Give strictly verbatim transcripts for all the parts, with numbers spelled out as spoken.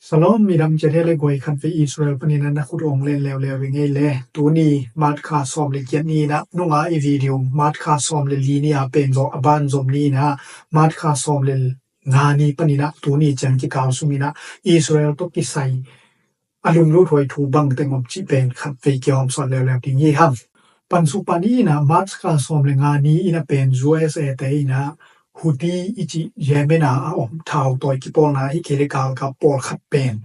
Shalom, midang ciat hi le guai khat vei Israel panin ah na khut ong len leuleu i ngei le. Tuni March kha sawm le giat ni in ah nunga i video March kha sawm le li ni a pen zaw a ban zom ni in ah March kha sawm le nga ni panin ah tuni ciang kikal sung in ah Israel tawh kisai a lunglut huai thu bang teng om cih pen khat vei kihawmsawn leuleu ding hi hang. Pansuk pan ni in ah March kha sawm le nga ni in ah pen U S A te in ah Houthi i cih Yemen a a om thautawi kipawlna hi kei le galkap pawlkhat pen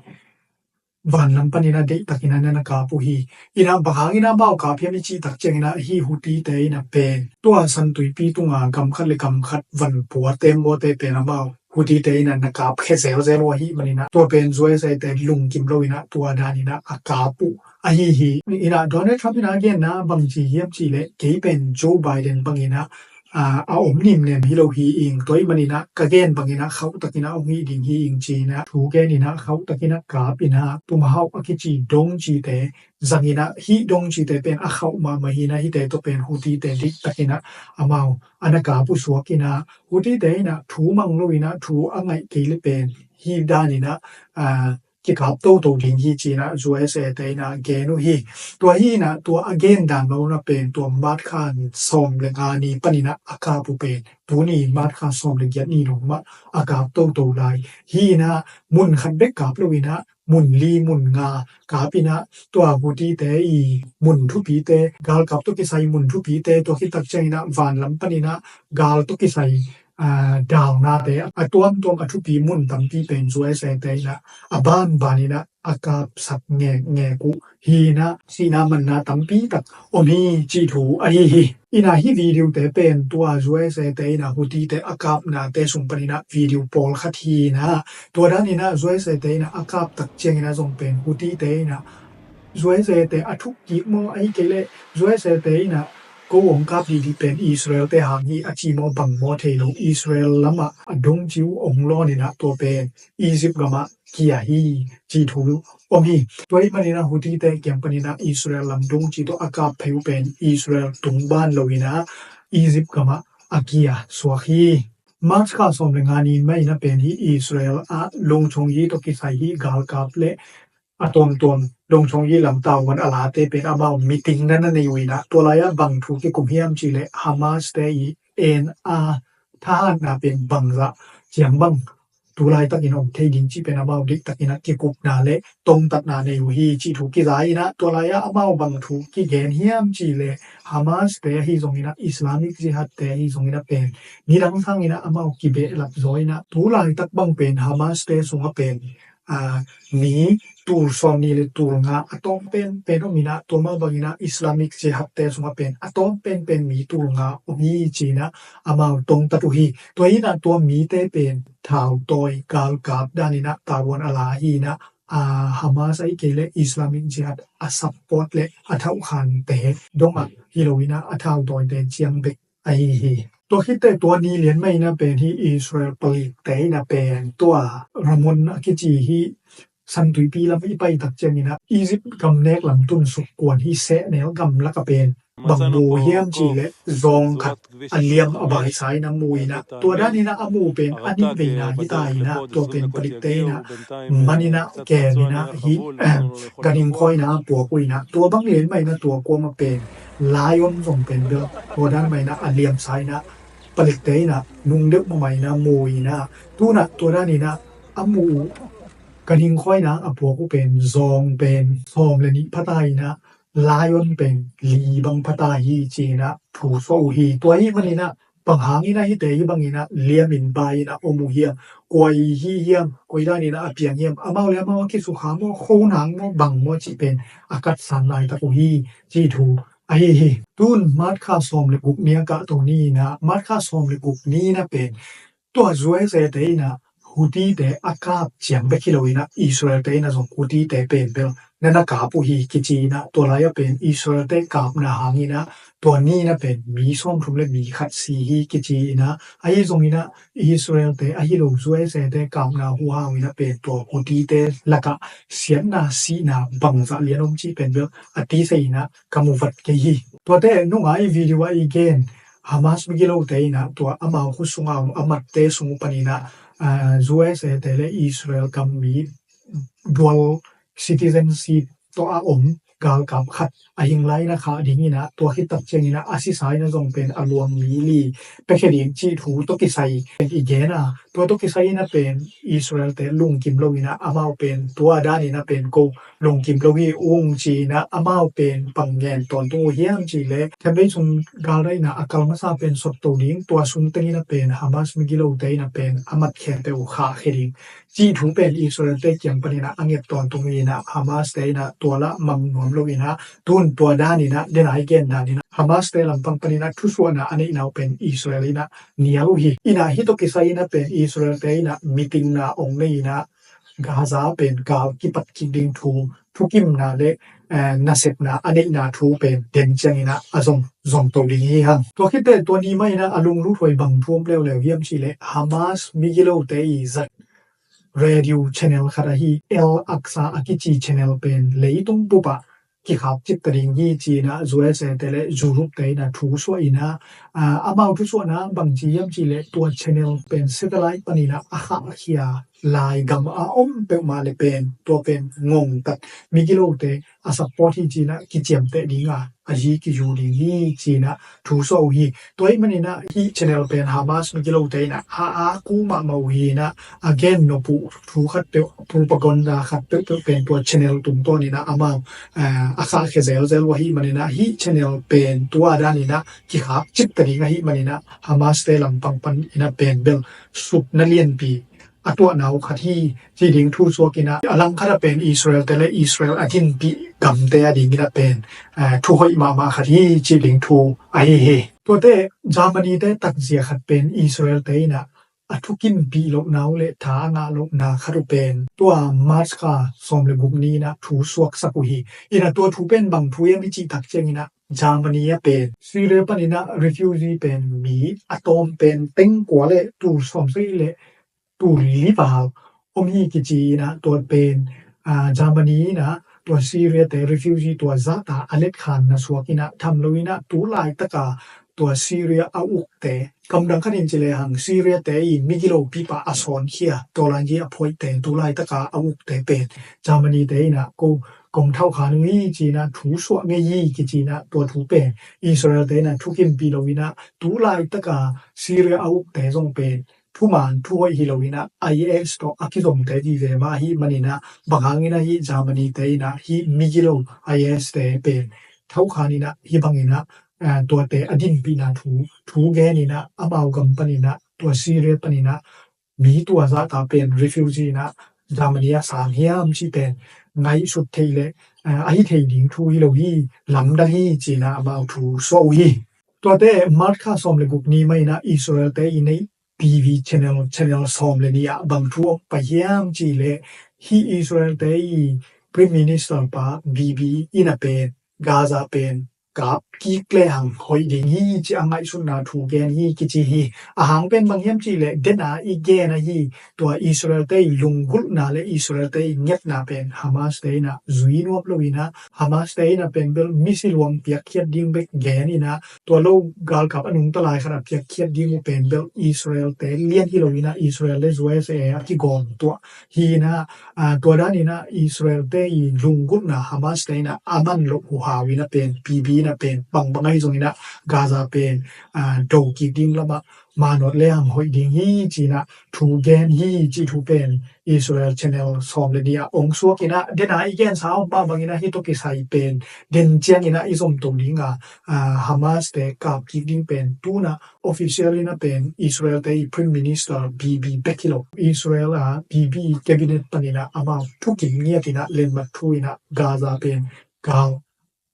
vanlam panin ah deihtakin ah na na kap uh hi. In ah bang hangin ah amau kap hiam i cih tak ciangin ah hih Houthi te in ah pen tua Santuipi tunga gam khat le gam khat van pua tembaw te pen amau Houthi te in ah na kap khia zelzel uh ahih manin ah tua pen U S A te lungkim lo in ah tua dan in ah a kap uh ahi hi. In ah Donald Trump in ah a genna bang ci hiam cih leh kei pen Joe Biden bangin ah a om nimnem hi lo hi ing. Tua ahih manin ah ka gen bangin ah khauhtakin ah hong hih ding hi ing ci in ah thu gen in ah khauhtakin ah kap in ah Tomahawk a kici dong cite zang in ah hih dong cite pen a khauh mahmah hi in ah hihte tawh pen Houthi te deihtakin ah amau a na kap uh suak in ah Houthi te in ah thu mang lo in ah thu a ngaih kei le pen hih dan in ah kikap toto ding hi ci in ah U S A te in ah gen uh hi. Tua hi in ah tua a gen dan lo in ah pen tua March kha sawm le nga ni panin ah a kap uh pen tuni March kha sawm le giat ni dong mah a kap toto lai hi in ah mun khat bek kap lo in ah mun li mun nga kap in ah tua Houthi te i mun thupite galkap tawh kisai mun thupite tua khit tak ciangin ah vanlam panin ah gal tawh kisai dalnate a tuamtuam a thupi mun tampi pen U S A te in ah a banban in ah a kapsak ngekngek uh hi in ah sihna manna tampi tak om hi cih thu ahi hi. In ah hih video te pen tua U S A te in ah Houthi te a kapnate sung panin ah video pawlkhat hi in ah tua dan in ah U S A te in ah a kap tak ciangin ah zong pen Houthi te in ah U S A te a thuk kik maw ahi kei leh U S A te in ah ko hong kap didi pen Israel te hang hi a ci maw bang maw thei lo Israel lamah a dong ci uh hong lawn in ah tua pen Egypt gamah kia hi ci thu om hi. Tua ahih manin ah Houthi te kiang panin ah Israel lam dong ci tawh a kap phei uh pen Israel tung ban lo in ah Egypt gamah a kia suak hi. March kha sawm le nga ni mah in ah pen hi Israel ah lungchong yi tawh kisai hi galkap le a tuamtuam lungchong yi lam tavuan a late pen amau meeting na na nei uh in ah tua lai ah bang thu kikum hiam cih leh Hamas te i en a thahatna pen bangzah ciang bang tu laitakin om thei ding cih pen amau deihtakin ah kikupna le tongtatna nei uh hi cih thu kiza in ah tua lai ah amau bang thu kigen hiam cih leh Hamas te ahi zongin ah Islamic Jihad te ahi zongin ah pen nidang sangin ah amau kibehlap zaw in ah tu laitak bang pen Hamas te sungah pen mi tul sawm ni le tul nga a tawm penpen om in ah tua mah bangin ah Islamic Jihad te sungah pen a tawm penpen mi tul nga om hi ci in ah amau tongtat uh hi. Tua hi in ah tua mite pen thautawi galkap dan in ah tavuan a la hi in ah Hamas ahi kei le Islamic Jihad a support le a thauhkhante dongah hi lo in ah a thautawite ciang bek ahi hi. Tua khit teh tua ni lian mah in ah pen hi Israel palikte in ah pen tua Ramon a kici hi Santuipi lam i pai tak ciangin ah Egypt gam nek lam tun suk kuan hi sehnel gam lak ah pen bang mu hiam cih leh zawng khat a liam a baisa in ah mu in ah tua dan in ah a mu pen a nih veina hi ta in ah tua pen palikte in ah man in ah kem in ah hi ganhing khawina a puak uh in ah tua bang lian mah in ah tua kuamah pen lion zong pen bel tua dan mah in ah a liamsa in ah palikte in ah nung deuh mahmah in ah mu in ah tu in ah tua dan in ah a mu uh ganhing khawina a puak uh pen zawng pen sawm le nih phata in ah lion pen li bang phata hi ci in ah thu suah uh hi. Tua ahih manin ah bang hangin ah hihte hi bangin ah liamin bai in ah om uh hiam, koi hi hiam, koi dan in ah a piang hiam, amau le amau a kisukha maw, khonang maw, bang maw cih pen a katsan laitak uh hi cih thu ahi hi. Tun March kha sawm le guk ni a kah to ni in ah March kha sawm le guk ni in ah pen tua U S A te in ah Houthi te a kap ciang bek hi lo in ah Israel te in ah zong Houthi te pen bel na na kap uh hi kici in ah tua lai ah pen Israel te kapna hangin ah tua ni in ah pen mi sawmthum le mi khat si hi kici in ah ahi zongin ah Israel te ahi lo U S A te kapna huhau in ah pen tua Houthi te lakah siatna sihna bangzah lian om cih pen bel a tisei in ah ka mu vat kei hi. Tuate nunga i video ah i gen Hamas migilote in ah tua amau khut sunga om a matte sung uh panin ah U S A te le Israel gam mi dual citizenship tawh a om galkap khat a hing lai in a khah ding in a, tua khit tak ciangin a, a sisa in a zong pen a luang mi li piakhia ding cih thu tawh kisai pen i gen a, tua tawh kisai in a pen Israel-te lungkim lo in a, amau pen tua dan in a pen ko lungkim lo hi ung ci in a, amau pen bang ngen tawntung uh hiam cih leh, Khenbei sung gal dai in a, a kal masa pen sot to ding, tua sung teng in a pen Hamas migilote in a pen a matkhia teuh uh khahkhia ding cih thu pen Israel-te kiang panin a a nget tawntung in a, Hamas-te in a tua lah mang nuam lo in a, tun tua dan in a, den a i gen dan in a, Hamas-te lampang panin a thusuahna a neihna uh pen Israel in a nial uh hi. In a, hih tawh kisai in a pen Israel-te in a meeting-na ong nei in a, Gaza pen gal kipat kik ding thu, thukimna le, eh, nasepna a neihna thu pen den ciangin a, a zong zom to ding hi hang. Tua khit teh tua ni mah in a, a lunglut huai bang thu om leuleu hiam cih leh, Hamas migilote i zat radio channel khat ahi El Aqsa a kici channel pen leitung bup ah kikhap cip ta ding hi ci in a, U S A-te le Europe-te in a thusuah in a, ah, amau thusuahna bang ci hiam cih leh, tua channel pen satellite panin a a khahkhia lai gam a om peuhmah le pen, tua pen ngongtat migilote a support hi ci in a kiciamteh ding a, a zi kizu ding hi ci in a thusuah uh hi. Tua ahih manin a hih channel pen Hamas migilote in a a, a ku mahmah uh hi in a, a gen nop uh thu khat peuh, propaganda khat peuhpeuh pen tua channel tungtawn in a amau, eh, a khahkhia zelzel uh ahih manin a, hih channel pen tua dan in a kikhap cip ta ding ahih manin a, Hamas-te lampang panin a pen bel supna lianpi a tuahna uh khat hi ci ding thu suak in a, a langkhat ah pen Israel-te le Israel a dinpih gamte a ding in a pen, eh, thu hoih mahmah khat hi ci ding thu ahi hi. Tuate Germany-te takzia khat pen Israel-te in a a thukimpih lohna uh le tha a ngah lohna khat uh pen tua March kha sawm le guk ni in a thu suaksak uh hi. In a tua thu pen bang thu hiam i cih tak ciangin a, Germany ah pen Syria panin a refugee pen mi a tawm pen teng kua le tul sawmsagih le tul li val om hi kici in a, tua pen, ah, Germany in a tua Syria-te refugee tua zahta a letkhanna suak in a, tham lo in a tu laitak a tua Syria a ukte, kamdang khat in ci lehang Syria-te i migilopi pah a sawnkhia, tua lai-in a phoihte, tu laitak a a ukte pen Germany-te in a ko kong thauhkhan uh hi ci in a thusuah ngei hi kici in a, tua thu pen Israel-te in a thukimpih lo in a, tu laitak a Syria a ukte zong pen thuman thuhoih hi lo in a, I S tawh a kizomte vive mah ahih manin a, bang hangin a hih Germany-te in a hih migilo I S-te pen thauhkhan in a, hih bangin a, eh, tuate a dinpihna thu, thu gen in a, amau gam panin a, tua Syria panin a mi tua zahta pen refugee in a Germany ah sang hiam cih pen ngaihsut theih le, eh, ahi thei ding thu hi lo hi, lamdang hi ci in a amau thu suah uh hi. Tuate March kha sawm le guk ni mah in a Israel-te i neih T V channel, channel sawm le nih ah bang thu om pai hiam cih leh, hih Israel-te i Prime Minister pa Bibi in a pen Gaza pen kap kik lehang hoih ding hi ci a ngaihsutna thu gen hi kici hi. A hang pen bang hiam cih leh, den a i gen ahi, tua Israel-te i lunggulhna le Israel-te i ngetna pen Hamas-te in a zui nuam lo in a, Hamas-te in a pen bel misi luang piakkhiat ding bek gen in a, tua lo galkap a nungta lai khat a piakkhiat ding uh pen bel Israel-te lian hi lo in a, Israel le U S A a kigawm tuah hi in a, ah, tua dan in a Israel-te i lunggulhna Hamas-te in a a man loh uh hau in a pen Bibi in a pen bangbang ahi zongin a Gaza pen, ah, do kik ding lam ah manawt lehang hoih ding hi ci in a thu gen hi ci thu pen Israel channel sawm le nih ah ong suak in a, den a i gensa om pah bangin a hih tawh kisai pen den ciangin a i zom to ding a, ah, Hamas-te kap kik ding pen tu in a official in a pen Israel-te i Prime Minister Bibi bek hi lo, Israel a Bibi cabinet panin a amau thukim ngiat in a lenmat thu in a Gaza pen gal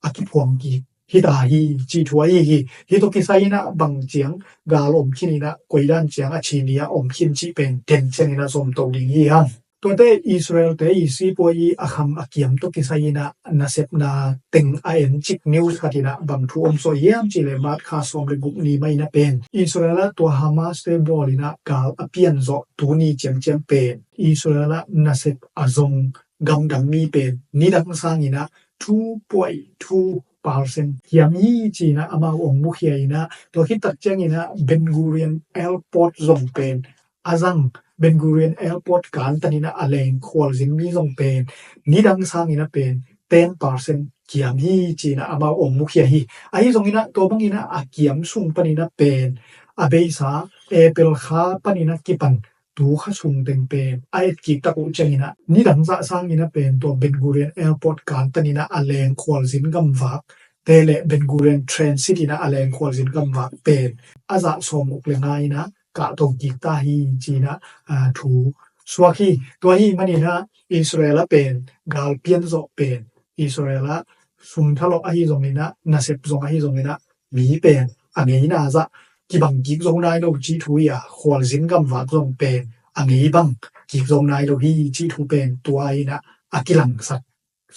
a kiphuang kik hi ta hi ci thu ahi hi. Hih tawh kisai in a bang ciang gal om khin in a, koi dan ciang a ci ni a om khin cih pen den ciangin a zom to ding hi hang. Tuate Israel-te i sipuai i a kham a kiam tawh kisai in a nasepna teng a encik news khat in a bang thu om sawh hiam cih leh, March kha sawm le guk ni mah in a pen Israel ah tua Hamas-te bawl in a gal a pian zawh tuni ciamciam pen Israel ah nasep a zong gamdang mi pen nidang sangin a two point two percent hiam hi ci in a amau ong mukhia in a, tua khit tak ciangin a Ben Gurion Airport zong pen a zang Ben Gurion Airport kantan in ah a leng khualzin mi zong pen nidang sangin ah pen ten percent kiam hi ci-in ah amau ong mukhia hi. Ahi zongin ah tua bangin ah a kiam sung panin ah pen a beisa April kha panin ah kipan tu kha sung teng pen a etkik tak uh ciangin ah nidang zah sangin ah pen tua Ben Gurion Airport kantan in ah a leng khualzin gamvak te le Ben Gurion Transit in ah a leng khualzin gamvak pen a zah sawm uk le nga in ah kahto kik ta hi ci-in ah thu suak hi. Tua hi manin ah Israel ah pen gal pian zawh pen Israel ah sum thalawh ahi zongin ah nasep zong ahi zongin ah mi pen a ngeina zah kibang kik zo nai lo cih thu hi a, khualzin gamvak zong pen a ngei bang kik zo nai lo hi cih thu pen tua in ah a kilangsak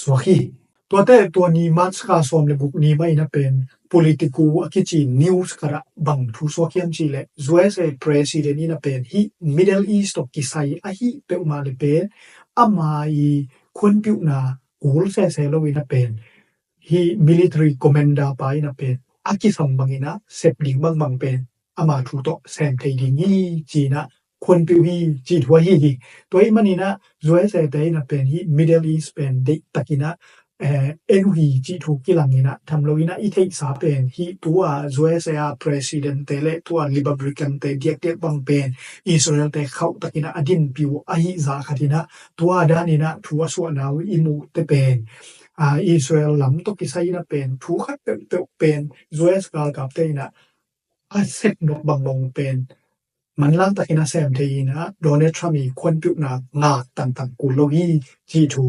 suak hi. Tuate tua ni March kha sawm le guk ni mah in ah pen Politico a kici news khat ah bang thu suak hiam cih leh U S A president in ah pen hih Middle East tawh kisai ahi peuhmah le pen ama i khuanpiuhna kul sese lo in ah pen hih military commander pa in ah pen a kisam bangin ah sep ding bangbang pen ama thu tawh sem thei ding hi ci-in ah khuanpiuh hi cih thu ahi hi. Tua ahih manin ah U S A te in ah pen hih Middle East pen deihtakin ah en uh hi cih thu kilangin ah tham loin ah i theihsa pen hih tua U S A president te le tua Republican te diakdiak bang pen Israel te khauhtakin ah a dinpih uh ahi zah khatin ah tua danin ah thu a suahna uh i muhte pen Israel lam tawh kisai in ah pen thu khat peuhpeuh pen U S galkapte in ah a sep nop bangbang pen manlang takin a sem thei in ah Donald Trump i khuanpiuhna ngak tangtang kul lo hi cih thu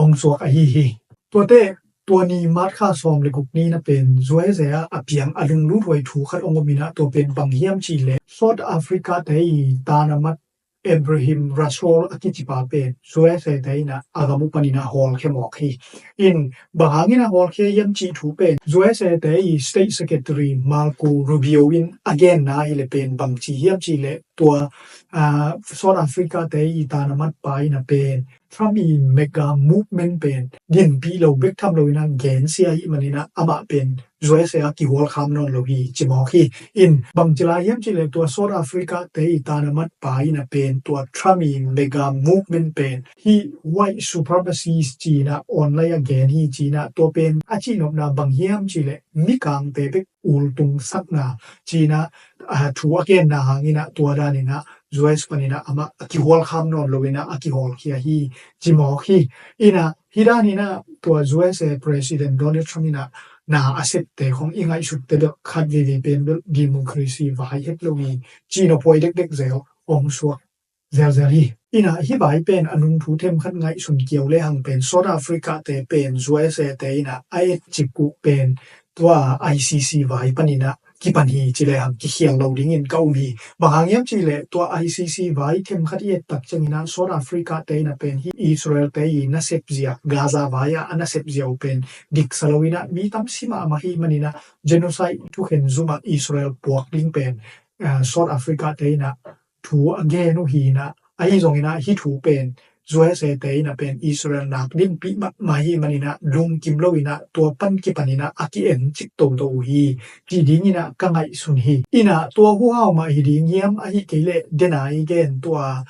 ong suak ahi hi. Tuate tua ni March kha sawm le guk ni in ah pen U S A ah a piang a lunglut huai thu khat ong om in ah tua pen bang hiam cih leh South Africa te i tanamat Ebrahim Rasool a kicipa pen U S A te in ah a gam uh panin ah hawlkhia mawk hi. In bang hangin a hawlkhia hiam cih thu pen U S A te i State Secretary Marco Rubio in a genna hi le pen bang ci hiam cih leh tua South Africa te i tanamat pa in ah pen Trump i mega movement pen dinpih lo bek tham loin ah gensia ahih manin ah amah pen U S A a kihualkham nawn lo hi ci mawk hi. In bang ci lai hiam cih leh tua South Africa te i tanamat pa in ah pen tua Trump i mega movement pen hih white supremacist ci-in ah online a gen hi ci-in ah tua pen a cihnopna bang hiam cih leh mikangte bek ultung sakna ci-in ah thu a genna hangin ah tua danin ah U S panin ah amah a kihualkham nawn loin ah a kihawlkhia hi ci mawk hi. In ah hih danin ah tua U S A President Donald Trump in ah na a septe khong i ngaihsutte bel khat veivei pen bel democracy vai het lo hi cih nophuai dekdek zel ong suak zelzel hi. In ah hih vai pen a nungthu themkhat ngaihsun kiau lehang pen South Africa te pen U S A te in ah a etcik uh pen tua I C C vai panin ah kipan hi ci lehang kikhial lo dingin ka um hi. Bang hang hiam cih leh tua I C C vai themkhat i et tak ciangin ah South Africa te in ah pen hih Israel te i nasep zia Gaza vai ah a nasep zia uh pen diksa loin ah mi tam si mahmah hi manin ah genocide thukhen zum ah Israel puak ding pen South Africa te in ah thu a gen uh hi in ah ahi zongin ah hih thu pen U S A te in ah pen Israel nak dinpih mahmah hi manin ah lungkim loin ah tua pan kipanin ah a ki-en cik toto uh hi cih dingin ah ka ngaihsun hi. In ah tua huhau mah hi ding hiam, ahi kei leh dena i gen tua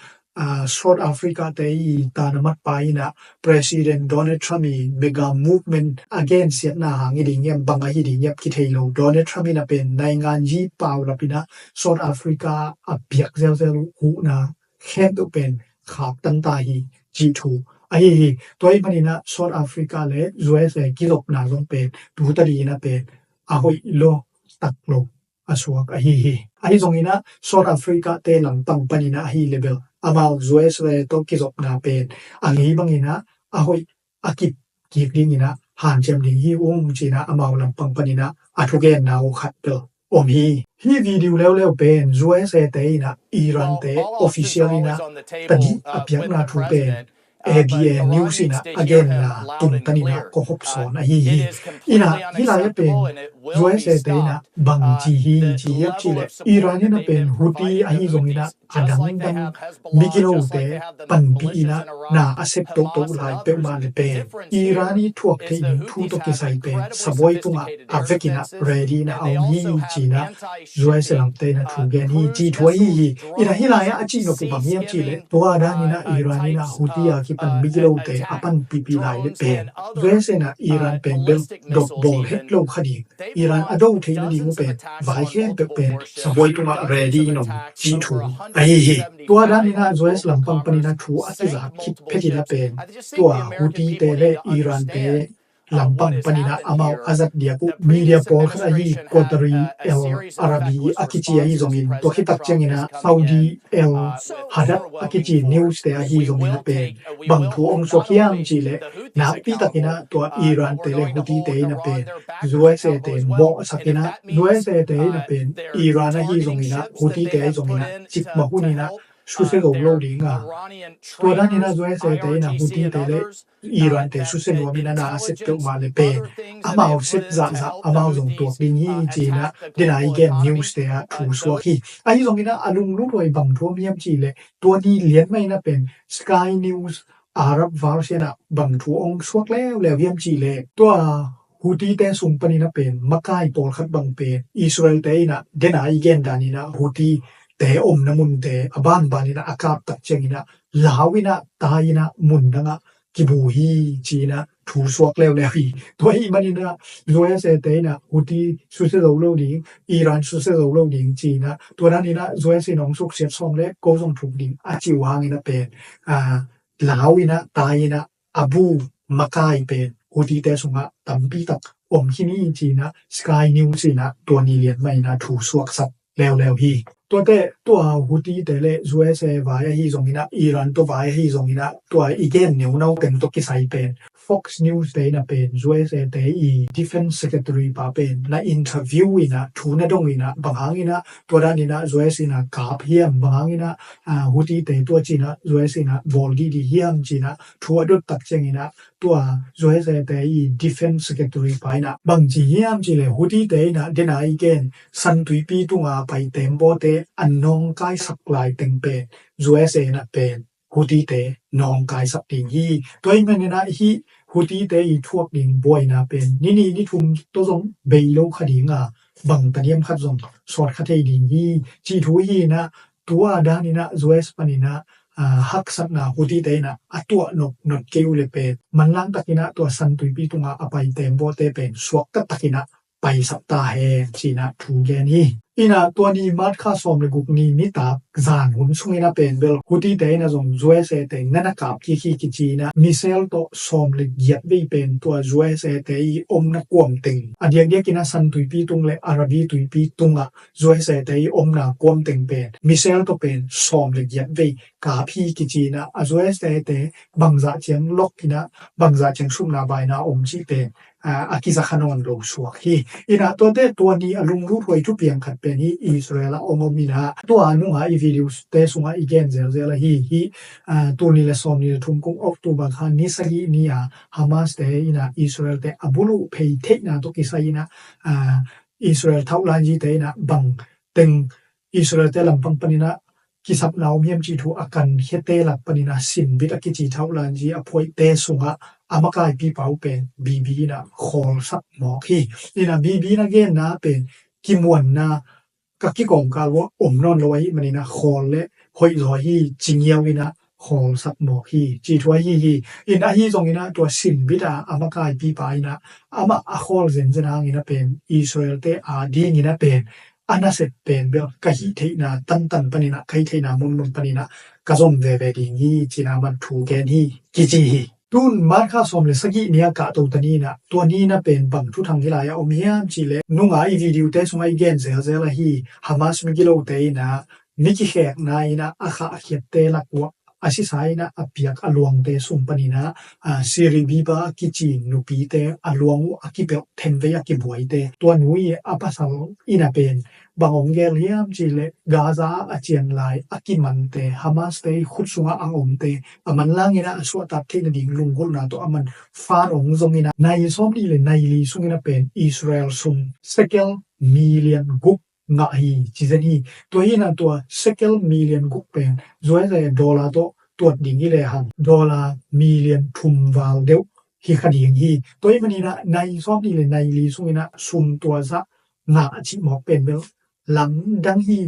South Africa te i tanamat pa in ah President Donald Trump i mega movement a gensiatna hang hi ding hiam, bang ahi ding hiam kithei lo. Donald Trump in ah pen naingan yi paulap in ah South Africa a piak zelzel huhna khempeuh pen khaktan ta hi cih thu ahi hi. Tua ahih manin ah South Africa le U S A kizopna zong pen tu tadingin ah pen a hoih lo tak lo a suak ahi hi. Ahi zongin ah South Africa te lampang panin ah ahi le bel amau U S A tawh kizopna pen a ngei bangin ah a hoih a kip kik dingin ah hanciam ding hi ung ci-in ah amau lampang panin ah a thugenna uh khat bel om hi. Hih video leuleu pen U S A te in ah Iran te official in ah tadih a piakna thu pen A B A News in a genna tungtanin a kong hopsawn ahi hi. In a hih lai ah pen U S A te in a bang ci hi ci hiam cih leh Iran in a pen Houthi ahi zongin a a dangdang migilote panpih in a na a sep toto lai peuhmah le pen Iran i thuak theih ding thu tawh kisai pen sabuai tungah a vekin a ready in a a om hi ci-in a U S A lamte in a thu gen hi ci thu ahi hi. In a hih lai ah a cih nop uh bang hiam cih leh tua danin a Iran in a Houthi a kipan migilote a panpihpih lai le pen U S A in a Iran pen bel dop bawl het lo kha ding, Iran a do theih nading uh pen vai khempeuh pen sabuai tungah ready in om ci thu ahi hi. Tua danin a U S lampang panin a thu a kizak khit phetin a pen tua Houthi te le Iran te lampang panin a amau a zat diak uh media pawlkhat ahi Qatari El Arabi a kici ahi zongin tua khit tak ciangin a Saudi El Hadad a kici news te ahi zongin a pen bang thu ong suak hiam cih leh nakpi takin a tua Iran te le Houthi te in a pen U S A te mawhsak in a U S A te in a pen Iran ahi zongin a Houthi te ahi zongin a cikmah hun in a susia zo lo ding a tua danin a U S A te in a Houthi te le Iran te susia nuam in a na a sep peuhmah le pen amau sep zahzah amau zong tuak ding hi ci-in a den a i gen news te ah thu suak hi. Ahi zongin a a lunglut huai bang thu om hiam cih leh tua ni lian mah in a pen Sky News Arab version ah bang thu ong suak leuleu hiam cih leh tua Houthi te sung panin a pen makai pawlkhat bang pen Israel te in a den a i gen danin a Houthi te omna munte a banbanin a a kap tak ciangin a lau in a tai in a mun dangah kibu hi ci-in a thu suak leuleu hi. Tua ahih manin a U S A te in a Houthi susia zo lo ding, Iran susia zo lo ding ci-in a tua danin a U S in ong suksiat sawm le ko zong thuk ding a cih uh hangin a pen a lau in a tai in a a bu makai pen Houthi te sungah tampi tak om khin hi ci-in a Sky News in a tua ni lian mah in a thu suaksak leuleu hi. Tuate tua Houthi te le U S A vai ahi zongin a Iran tua vai ahi zongin a tua i gen neuno teng tawh kisai pen Fox News te in a pen U S A te i Defense Secretary pa pen na interview in a thu na dong in a bang hangin a tua danin a U S in a kap hiam, bang hangin a Houthi te tua ci-in a U S in a bawl dihdih hiam ci-in a thu a dot tak ciangin a tua U S A te i Defense Secretary pa in a bang ci hiam cih leh Houthi te in a den a i gen San Tuipi tunga pai teembaute a nawngkaisak lai teng pen U S A in a pen Houthi te nawngkaisak ding hi. Tua ahih manin a hih Houthi te i thuak ding buaina pen ni nih ni thum tawh zong bei lo kha ding a bang taniam khat zong sawt kha thei ding hi ci thu hi in a tua danin a U S panin a haksatna Houthi te in a a tuah nop nop kei uh le pen manlang takin a tua San Tuipi tunga a pai teembaute pen suakta takin a paisak ta hen ci-in a thu gen hi. In a tua ni March kha sawm le guk ni nitak zan hun sungin a pen bel Houthi te in a zong U S A te na na kap kik hi kici in a missile tawh sawm le giat vei pen tua U S A te i omna kuam teng a diakdiakin a San Tuipi tung le Arabi Tuipi tungah U S A te i omna kuam teng pen missile tawh pen sawm le giat vei kap hi kici in a U S A te bangzah ciang lok in a bangzah ciang supna baina om cih pen a kizakha nawn lo suak hi. In a tuate tua ni a lunglut huai thupiang khat pen hi Israel ah ong om in a tua nunga i video te sungah i gen zelzel ahi hi. Tul ni le sawm ni le thum kum October kha ni sagih ni a Hamas te in a Israel te a buluh phei theihna tawh kisai in a Israel thauhlanzi te in a bang teng Israel te lampang panin a kisapna om hiam cih thu a kankhiate lak panin a Shin Bet a kici thauhlanzi a phuaihte sungah a makaipipa uh pen Bibi in a khawlsak mawk hi. In a Bibi in a genna pen kimuanna ka kikawmkal uh om nawn lo ahih manin a khawl le hoih zaw hi ci ngiau in a khawlsak mawk hi ci thu ahi hi. In ahi zongin a tua Shin Bet a a makaipipa in a amah a khawl zenzen hangin a pen Israel te a dingin a pen a nasep pen bel ka hih theihna tantan panin a ka hih theihna munmun panin a ka zom veve ding hi ci-in a man thu gen hi kici hi. Tun March kha sawm le sagih ni a kahto ta ni in a tua ni in a pen bang thuthang hih lai ah om hiam cih leh nunga i video te sungah i gen zelzel ahi Hamas migilote in a mi kikhekna in a a khahkhiatte lak uh a sisa in ah a piak a luangte sung panin ah, a, Sirih Biba a kici nupite a luang uh a kipelh, thenvei a kibuaite, tua nu i a pasal in ah pen bang hong gel hiam cih leh Gaza a cian lai a kimante, Hamas-te i khut sungah a omte, a manlang in ah a suahtak theih nading lunggulhna tawh a man fan hong zong in ah, nai sawmnih le nai li sung in ah pen Israel sum sekel million guk ngah hi, ci zen hi. Tua hi in ah tua sekel million guk pen U S A dollar tawh tuat ding hi lehang dollar million thum val deuh hi kha ding hi. Tua ahih manin ah nai sawmnih le nai li sung in ah sum tua zah ngah a cih mawk pen bel lamdang hi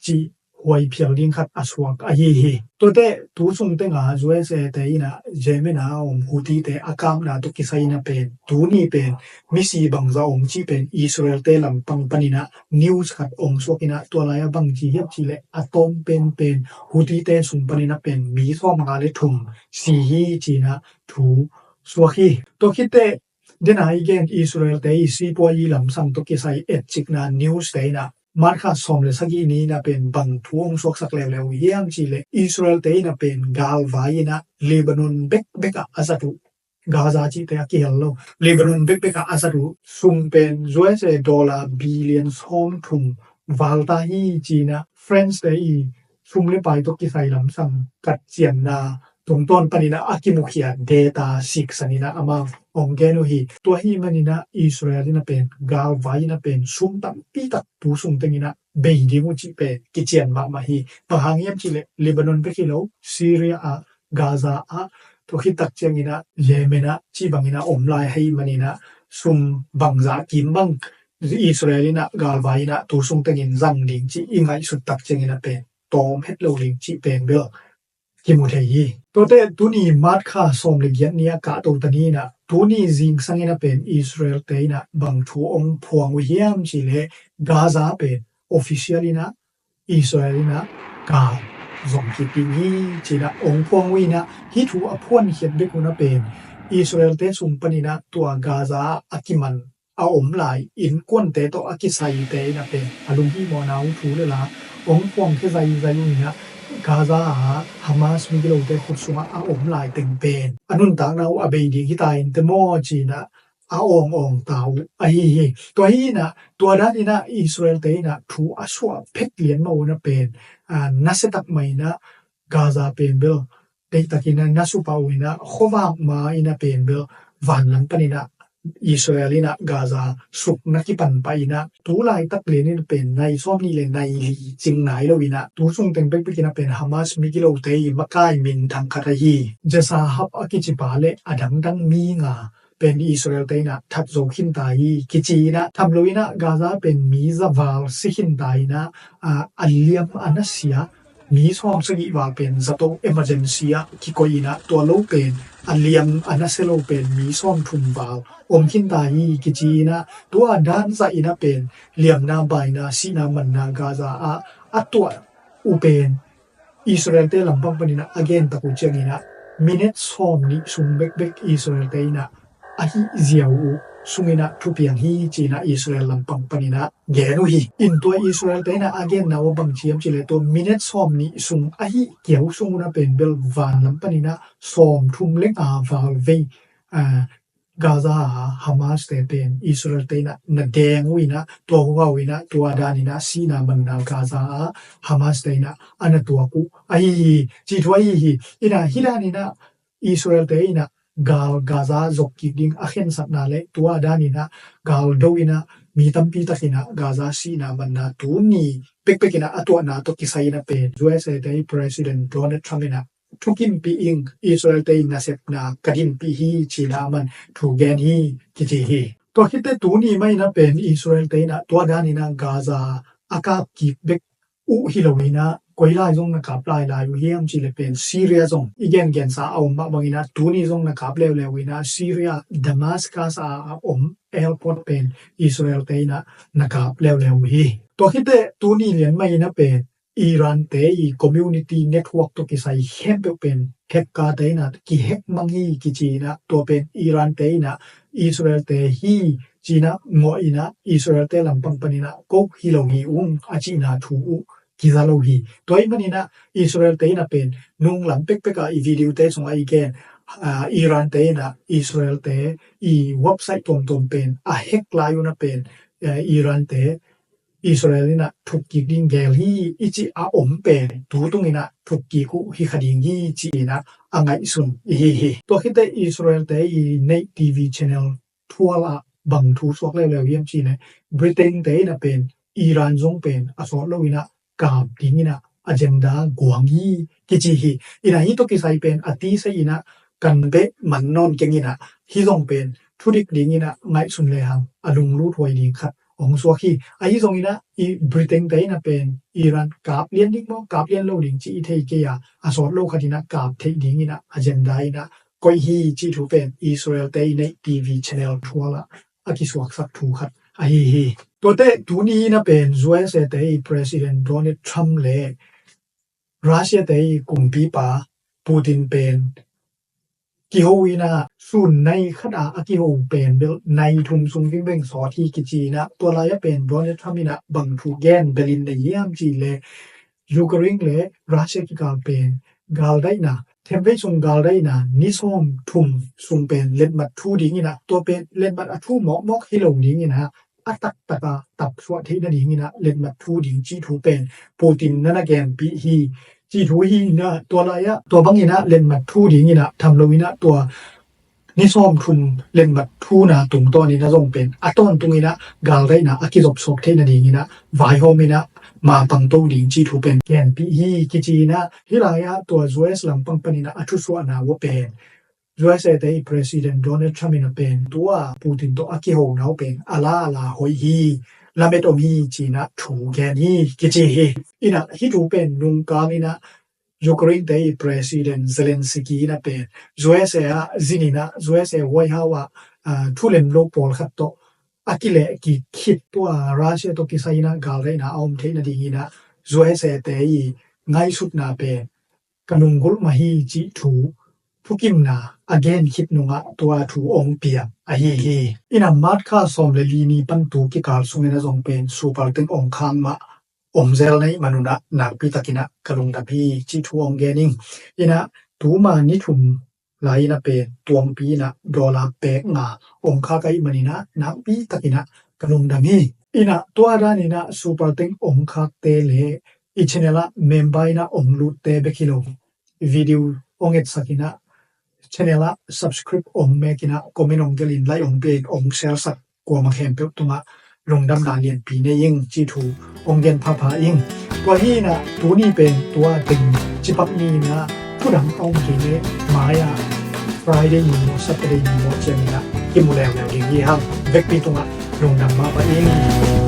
cih huai phial ding khat a suak ahi hi. Tuate tu sung teng ah U S A-te in ah Yemen a om Houthi-te a kapna tawh kisai in ah pen tuni pen misi bangzah om cih pen Israel-te lampang panin ah news khat hong suak in ah, tua lai ah bang ci hiam cih leh a tawm penpen Houthi-te sung panin ah pen mi sawmnga le thum si hi ci in ah thu suak hi. Tua khit teh, den a i gen Israel-te i sipuazi lamsang tawh kisai etcikna news-te in ah March kha sawm le sagih ni in ah pen bang thu hong suaksak leuleu uh hiam cih leh Israel-te in ah pen galvai in ah Lebanon bekbek ah a zat uh, Gaza cihte a kihel lo, Lebanon bekbek ah a zat uh sum pen U S A dollar billion sawmthum val ta hi ci in ah France-te i sum le pai tawh kisai lamsang katciamna tungtawn panin ah a kimukhia data siksan in ah amau hong gen uh hi. Tua ahih manin ah Israel in ah pen galvai in ah pen sum tampi tak tu sung teng in ah bei ding uh cih pen kician mahmah hi. Bang hang hiam cih leh Lebanon bek hi lo, Syria ah, Gaza ah, tua khit tak ciangin ah Yemen ah cih bangin ah om lai ahih manin ah sum bangzah kim bang Israel in ah galvai in ah tu sung tengin zang ding cih i ngaihsut tak ciangin ah pen tawm het lo ding cih pen bel kimu thei hi. Tuate tuni March kha sawm le giat ni a kahto ta ni in ah tuni zingsang in ah pen Israel-te in ah bang thu hong phuang uh hiam cih leh Gaza pen official in ah Israel in ah gal zong kipia hi ci in ah hong phuang uh in ah, hih thu a phuankhiat bek un ah pen Israel-te sung panin ah tua Gaza a kiman a om lai innkuante tawh a kisaite in ah pen a lunghihmawhna uh thu le la hong phuangkhia zaizai uh in ah, Gaza ah Hamas migilote khut sungah a om lai teng pen a nuntakna uh a bei ding hi ta inteh maw ci in ah a awngawng ta uh ahi hi. Tua hi in ah tua dan in ah Israel-te in ah thu a suah phet lian mah un ah pen, a, nasia tak mah in ah Gaza pen bel deihtakin ah na supah uh in ah khuavak ma in ah pen bel vanlam panin ah Israel in ah Gaza suk na kipan pah in ah tu laitak lian in ah pen nai sawmnih le nai li cing nai lo in ah tu sung teng bekbek in ah pen Hamas migilote i makai minthang khat ahi Jasa Hab a kicipa le a dangdang mi nga pen Israel-te in ah that zo khin ta hi kici in ah, tham lo in ah Gaza pen mi za val si khin ta in ah, a, a liam a nasia mi sawmsagih val pen zato emergency ah kikoih in ah, tua lo pen a liam a nasia lo pen mi sawmthum val om khin ta hi kici in ah, tua dan zah in ah pen liamna baina sihna manna Gaza ah a tuah uh pen Israel-te lampang panin ah a gen tak uh ciangin ah minute sawmnih sung bekbek Israel-te in ah a hih ziau uh sung in ah thupiang hi ci in ah Israel lampang panin ah gen uh hi. In tua Israel-te in ah a genna uh bang ci hiam cih leh tua minute sawmnih sung a hih kiau sung un ah pen bel vanlam panin ah sawmthum le nga val vei, a, Gaza ah Hamas-te pen Israel-te in ah na deng uh in ah tua huhau in ah tua dan in ah sihna manna Gaza ah Hamas-te in ah a na tuak uh ahi hi. Cih thu ahi hi. In ah hih dan in ah Israel-te in ah gal Gaza zok kik ding a khensatna le tua dan in ah gal do in ah mi tampi tak in ah Gaza sihna manna tuni pekpek in ah a tuahna tawh kisai in ah pen U S A-te i President Donald Trump in ah thukimpih ing, Israel-te i nasepna ka dinpih hi ci in ah a man thu gen hi kici hi. Tua khit teh tuni mah in ah pen Israel-te in ah tua dan in ah Gaza a kap kik bek uh hi lo in ah koi lai zong na kap lailai uh hiam cih leh pen Syria zong i gengensa a om mah bangin ah tuni zong na kap leuleu in ah Syria Damascus a om airport pen Israel-te in ah na kap leuleu uh hi. Tua khit teh tuni lian mah in ah pen Iran-te i community network tawh kisai khempeuh pen hacker-te in ah kihack mang hi kici in ah tua pen Iran-te in ah Israel-te hi ci in ah ngawh in ah Israel-te lampang panin ah ko hi lo hi ung a cihna thu uh kiza lo hi. Tua ahih manin ah Israel te in ah pen nunglam pekpek ah i video te sungah i gen, ah, Iran te in ah Israel te i website tuamtuam pen a hack lai un ah pen, eh, Iran te Israel in ah thukkik ding gel hi i cih a om pen tu tungin ah thukkik uh hi kha ding hi ci-in ah a ngaihsun i hi hi. Tua khit teh Israel te i neih T V channel thual ah bang thu suak leuleu hiam cih leh Britain te in ah pen Iran zong pen a sawt lo in ah kap ding in ah agenda guang hi kici hi. In ah hih tawh kisai pen a tisai in ah kan beh man nawn keng in ah hih zong pen thudik ding in ah ngaihsun lehang a lunglut huai ding khat hong suak hi. Ahi zongin ah i Britain te in ah pen Iran kap lian ding maw, kap lian lo ding cih i thei kei a, a sawt lo khat in ah kap theih ding in ah agenda in ah koih hi cih thu pen Israel te i neih T V channel thual ah a kisuaksak thu khat ahi hi. Tuate tuni in ah pen U S A te i President Donald Trump le Russia te i kumpipa Putin pen kiho in ah sun nai khat ah a kiho pen bel nai thum sung vingveng sawt hi kici in ah tua lai ah pen Donald Trump in ah bang thu gen bel in nei hiam cih leh Ukraine le Russia kikal pen galdaihna, themvei sung galdaihna ni sawm thum sung pen letmat thu ding in ah tua pen letmat a thu mawkmawk hi lo ding in ah a taktak a tapsuah theih nading in ah letmat thu ding cih thu pen Putin na na genpih hi cih thu hi in ah tua lai ah tua bang in ah letmat thu ding in ah tham lo in ah tua ni sawm thum letmat thu na tungtawn in ah zong pen a tawntung in ah galdaihna a kizopsawk theih nading in ah vaihawm in ah mapang to ding cih thu pen genpih hi kici in ah hih lai ah tua U S lampang pan in ah a thusuahna uh pen U S A te i President Donald Trump in ah pen tua Putin tawh a kiho na uh pen a la a la hoih hi, lamet om hi ci in ah thu gen hi kici hi. In ah hih thu pen nungkang in ah Ukraine te i President Zelensky in ah pen U S A ah zin in ah U S A White House ah, ah, thu lem lo pawlkhat tawh a kileh kik khit tua Russia tawh kisai in ah galdaihna a om theih nading in ah U S A te i ngaihsutna pen ka lunggulh mah hi cih thu thukimna a gen khit nungah tua thu ong piang ahi hi. In ah March kha sawm le li ni pan tu kikal sungin ah zong pen supal teng ong khak mah om zel na hih man un ah nakpi takin ah ka lungdam hi cih thu ong gen ing. In ah tuma ni thum lai in ah pen tuangpi in ah dollar pek nga ong khak ahih manin ah nakpi takin ah ka lungdam hi. In ah tua dan in ah supal teng ong khakte le i channel ah member in ah ong lutte bek hi lo, video ong etsak in ah channel ah subscribe ong mek in ah comment ong gelh in like ong pia in ong share sak kuamah khempeuh tungah lungdamna lianpi nei ing cih thu ong gen phapha ing. Tua hi in ah tuni pen tua teng cipak ni in ah thu dang a om kei leh mai ah Friday ni maw Saturday ni maw ciang in ah kimu leuleu ding hi hang. Vekpi tungah lungdam mahmah ing.